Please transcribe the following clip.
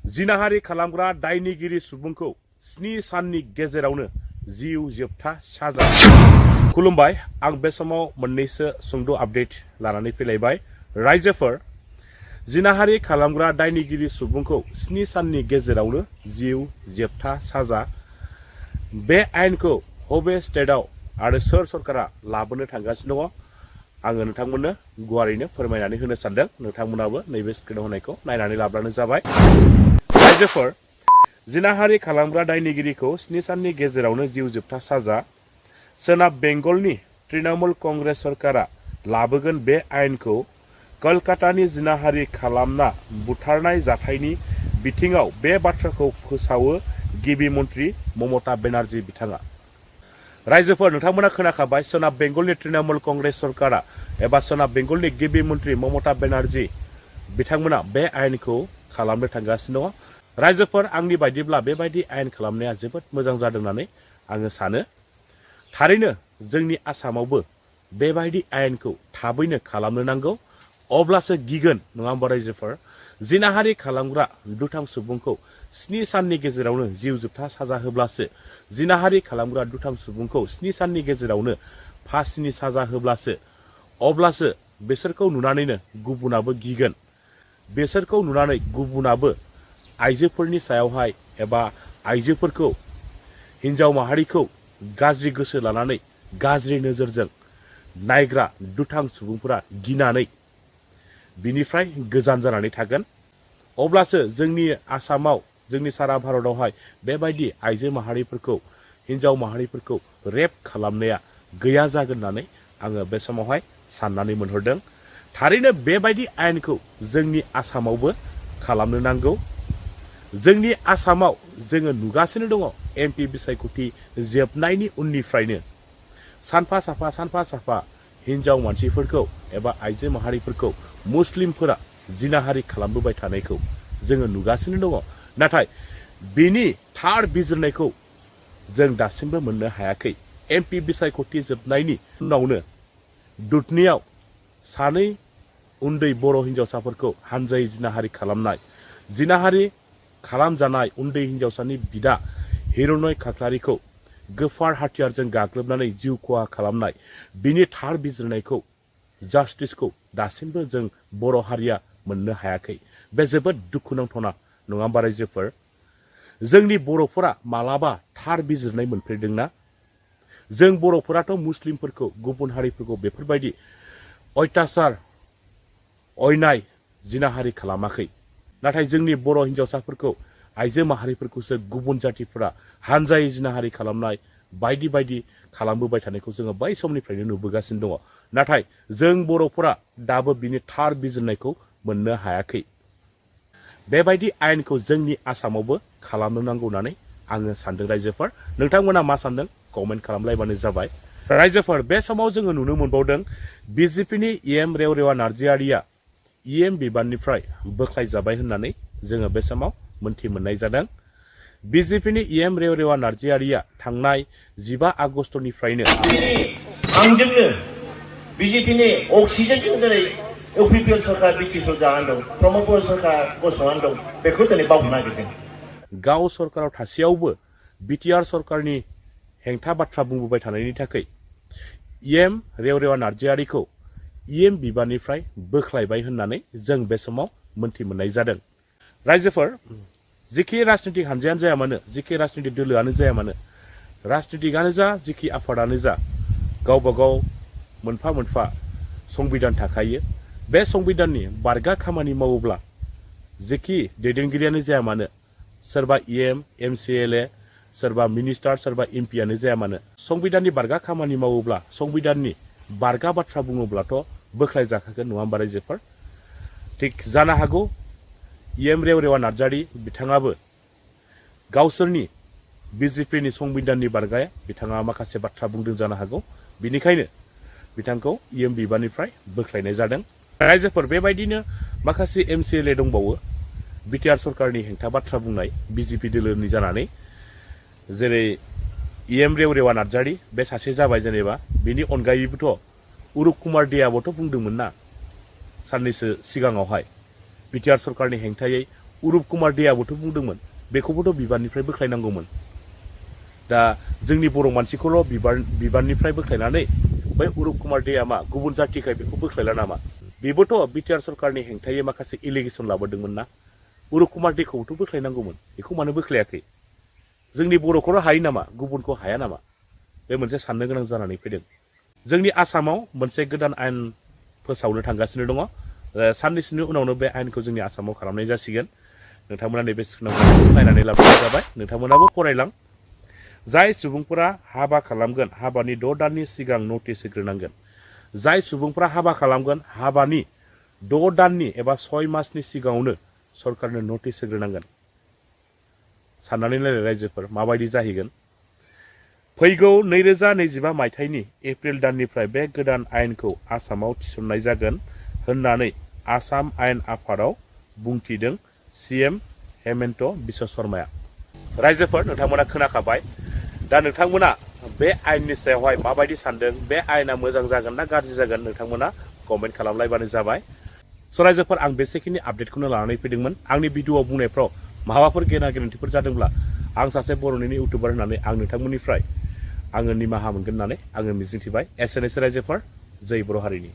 जिनाहारि खालामग्रा दायनिगिरि सुबुंखौ 7 साननि गेजेरावनो जिउ जोबथा साजा। खुलुमबाय, आं बे समाव मोननैसो सुंद' आपडेट लानानै फैलायबाय। रायजोफोर, जिनाहारि खालामग्रा दायनिगिरि सुबुंखौ 7 साननि गेजेरावनो जिउ जोबथा साजा। बे आयेनखौ बबे स्टेटआव आरो सोर सरकारा लाबोनो थांगासिनो दङ आङो नोंथांमोननो गुवारैनो फोरमायनानै होनो सानदों। नोंथांमोनाबो नैबे स्क्रिनाव होनायखौ नायनानै लाब्लानो जाबाय। रायजोफोर, जिनाहारि खालामग्रा दायनिगिरिखौ 7 साननि गेजेरावनो जिउ जोबथा साजा। सोनाब बेंगलनि तृणमूल कंग्रेस सरकारा लाबोगोन बे आयेनखौ कलकातानि जिनाहारि खालामना बुथारनाय जाथायनि बिथिङाव बे बाथ्राखौ फोसावो गिबि मन्त्रि ममता बेनार्जी बिथाङा। रायजोफोर, नोंथांमोना खोनाखाबाय, सोनाब बेंगलनि तृणमूल कंग्रेस सरकारा एबा सोनाब बेंगलनि गिबि मन्त्रि ममता बेनार्जी बिथांमोना बे आयेनखौ खालामनो थांगासिनो दङ। रायजोफोर, आंनि बायदिब्ला बेबायदि आयेन खालामनाया जोबोद मोजां जादों होननानै आङो सानो। थारैनो जोंनि आसामावबो बेबायदि आयेनखौ थाबैनो खालामनो नांगौ, अब्लासो गिगोन, नङा होमबा रायजोफोर? जिनाहारि खालामग्रा दुथां सुबुंखौ 7 साननि गेजेरावनो जिउ जोबथा साजा होब्लासो, जिनाहारि खालामग्रा दुथां सुबुंखौ 7 साननि गेजेरावनो फासिनि साजा होब्लासो, अब्लासो बिसोरखौ नुनानैनो गुबुनाबो गिगोन। बिसोरखौ नुनानै गुबुनाबो आइजोफोरनि सायावहाय एबा आइजोफोरखौ, हिन्जाव माहारिखौ गाज्रि गोसो लानानै गाज्रि नोजोरजों नायग्रा दुथां सुबुंफोरा गिनानै बिनिफ्राय गोजान जानानै थागोन। अब्लासो जोंनि आसामाव, जोंनि सारा भारतआवहाय बेबायदि आइजो माहारिफोरखौ, हिन्जाव माहारिफोरखौ रेप खालामनाया गैया जागोन होननानै आङो बे समावहाय साननानै मोनहरदों। थारैनो बेबायदि आयेनखौ जोंनि आसामावबो खालामनो नांगौ। जोंनि आसामाव जोङो नुगासिनो दङ, MP बिसायख'थि जोबनायनि उननिफ्रायनो सानफा साफा हिन्जाव मानसिफोरखौ एबा आइजो माहारिफोरखौ मुस्लिमफोरा जिनाहारि खालामबोबाय थानायखौ जोङो नुगासिनो दङ। नाथाय बिनि थार बिजिरनायखौ जों दासिमबो मोननो हायाखै। MP बिसायख'थि जोबनायनि उनावनो दुधनियाव 2 उन्दै बर' हिन्जावसाफोरखौ हानजायै जिनाहारि खालामजानाय उन्दै हिन्जावसानि बिदा हिर'नय खाख्लारिखौ गोफार हाथियारजों गाग्लोबनानै जिउ खहा खालामनाय, बिनि थार बिजिरनायखौ, जास्टिसखौ दासिमबो जों बर' हारिया मोननो हायाखै। बे जोबोद दुखुनांथावना, नङा होमबा रायजोफोर? जोंनि बर'फोरा मालाबा थार बिजिरनाय मोनफेरदोंना? जों बर'फोराथ' मुस्लिमफोरखौ, गुबुन हारिफोरखौ बेफोरबायदि अयथासार, अयनाय, जिनाहारि खालामाखै। नाथाय जोंनि बर' हिन्जावसाफोरखौ, आइजो माहारिफोरखौसो गुबुन जातिफोरा हानजायै जिनाहारि खालामनाय, बायदि बायदि खालामबोबाय थानायखौ जोङो बै समनिफ्रायनो नुबोगासिनो दङ। नाथाय जों बर'फोरा दाबो बिनि थार बिजिरनायखौ मोननो हायाखै। बेबायदि आयेनखौ जोंनि आसामावबो खालामनो नांगौ होननानै आङो सानदों। रायजोफोर, नोंथांमोना मा सानदों कमेन्ट खालामलायबानो जाबाय। रायजोफोर, बे समाव जोङो नुनो मोनबावदों BJPनि EM रेव रेवा नार्जिहारिया EM बिबाननिफ्राय बोख्लायजाबाय होननानै जोङो बे समाव मोनथि मोननाय जादों। BJPनि EM रेव रेवा नार्जिहारिया थांनाय 15 आगस्टनिफ्रायनो आंजोंनो BJPनि अक्सिजेनजों दिनै UPPL सरकार BTS जानानै दं, प्रमद सरकार गसंनानै दं, बेखौ दिनै बावनो नागिरदों। गाव सरकाराव थासेयावबो BTR सरकारनि हेंथा बाथ्रा बुंबोबाय थानायनि थाखाय EM रेव रेवा नार्जिहारिखौ EM बिबाननिफ्राय बोख्लायबाय होननानै जों बे समाव मोनथि मोननाय जादों। रायजोफोर, जिखि राजनितिक हानजायानो जाया मानो, जिखि राजनितिक दोलोआनो जाया मानो, राजनितिकआनो जा, जिखि आफादानो जा, गावबा गाव मोनफा मोनफा संबिधान थाखायो। बे संबिधाननि बारगा खामानि मावोब्ला जिखि दैदेनगिरियानो जाया मानो, सोरबा EM, MCLA, सोरबा मिनिस्टार, सोरबा MPयानो जाया मानो, संबिधाननि बारगा खामानि मावोब्ला, संबिधाननि बारगा बाथ्रा बुङोब्लाथ' बोख्लाय जाखागोन, नङा होमबा रायजोफोर? थिग जानो हागौ EM रेव रेवा नार्जारि बिथाङाबो गावसोरनि BJPनि संबिधाननि बारगाया बिथाङा माखासे बाथ्रा बुंदों जानो हागौ। बिनिखायनो बिथांखौ EM बिबाननिफ्राय बोख्लायनाय जादों। रायजोफोर, बेबायदिनो माखासे MCLA दंबावो BTR सरकारनि हेंथा बाथ्रा बुंनाय, BJP दोलोनि जानानै, जेरै EM रेव रेवा नार्जारि बे सासे जाबाय। जेनेबा बिनि अनगायैबोथ' उरुप कुमार देयाबोथ' बुंदोंमोन ना साननैसो सिगाङावहाय BTR सरकारनि हेंथायै उरुप कुमार देयाबोथ' बुंदोंमोन बेखौबोथ' बिबारनिफ्राय बोख्लायनांगौमोन। दा जोंनि बर' मानसिखौल' बिबारनिफ्राय बोख्लायनानै बै उरुप कुमार देया मा गुबुन जातिखाय बेखौ बोख्लायला नामा? बेबोथ' बिटिआर सरकारनि हेंथायै माखासे एलिगेसन लाबोदोंमोन ना। उरुप कुमार देखौबोथ' बोख्लायनांगौमोन, बेखौ मानो बोख्लायाखै? जोंनि बर'खौल' हायो नामा, गुबुनखौ हाया नामा? बे मोनसे साननो गोनां जानानै फैदों। जोंनि आसामाव मोनसे गोदान आयेन फोसावनो थांगासिनो दङ। साननैसोनि उनावनो बे आयेनखौ जोंनि आसामाव खालामनाय जासिगोन। नोंथांमोना नैबे स्क्रिनाव नायनानै लाबोनाय जाबाय। नोंथांमोनाबो फरायलां। जाय सुबुंफोरा हाबा खालामगोन हाबानि 6 दाननि सिगां नटिस होग्रोनांगोन। जाय सुबुंफोरा हाबा खालामगोन हाबानि 6 दाननि एबा 6 मासनि सिगाङावनो सरकारनो नटिस होग्रोनांगोन। साननानै नायलाय रायजोफोर माबायदि जाहैगोन। फैगौ 2025 मायथाइनि एप्रिल दाननिफ्राय बे गोदान आयेनखौ आसामाव थिसननाय जागोन होननानै आसाम आयेन आफादाव बुंथिदों CM हेमन्त बिश्व शर्माया। रायजोफोर नोंथांमोना खोनाखाबाय। दा नोंथांमोना बे आयेननि सायावहाय माबायदि सानदों, बे आयेना मोजां जागोन ना गाज्रि जागोन, नोंथांमोना कमेन्ट खालामलायबानो जाबाय। स' रायजोफोर आं बेसेखिनि आपडेटखौनो लानानै फैदोंमोन। आंनि भिडिअ'आव बुंनायफ्राव माबाफोर गेना गोरोन्थिफोर जादोंब्ला आं सासे बर'निनो इउटुबार होननानै आं नोंथांमोननिफ्राय आङो निमाहा मोनगोन होननानै आङो मिजिंथिबाय। एसेनोसै रायजोफोर, जै बर' हारिनि।